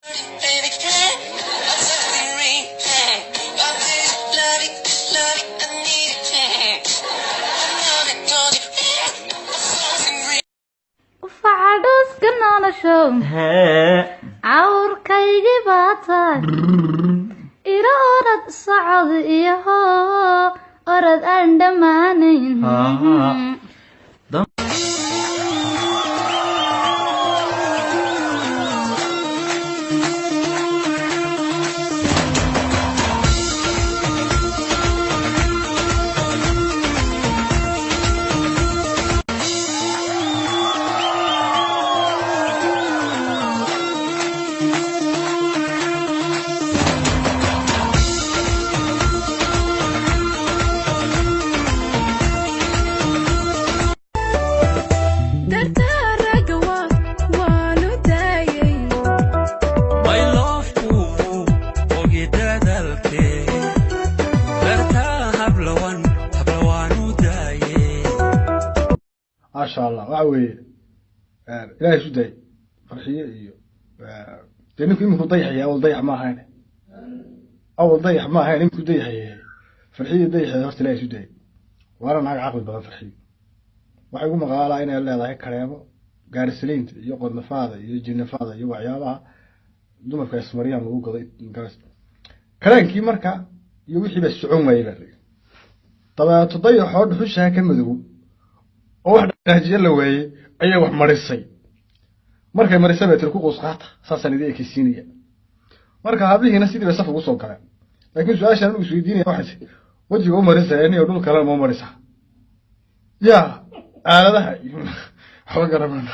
Baby, I feel love it, love it, I need it. I'm not Ufacadhooska nolosho. Hee. Cawrkaygii baa tahay, ilo orod socod iyo orod aan dhammaanayn. Mayloofku ogi dadaalkee dartaa hablawan hablawaanu daaye. Maasha Allah, waxa weeye Ilahay isu daayay Farxiye iyo dee ninku iminku dayaxaya. Awal dayax ma ahayn, awal dayax ma ahayn, iminku dayaxaya. Farxiye dayaxeeda horta Ilahay isu daayay, waana naag caqli badan. Farxiyo waxay ugu maqaalaa inay leedahay kareemo gaarisaliinta iyo qodnafaada iyo jinafaada iyo waxyaabaha dumarka ismariyaan lagu gado kareenkii. Marka iyo wixii baa socon waayey baa layihi. Dabeeto dayaxoo dhuxushaa ka madow oo wax dhaqaajiye la waayey ayay wax marisay. Markay marisay bay tiri, "Ku quus qaata, saasaan idin ekeysiinaya." Marka hablihiina sidii bay saf ugu soo galeen. Laakiin su-aashaan anigu isweydiinaya waxay wejiga u marisaya niyo dhul kalena ma marisa ya aaladaha iyo waxba garamana.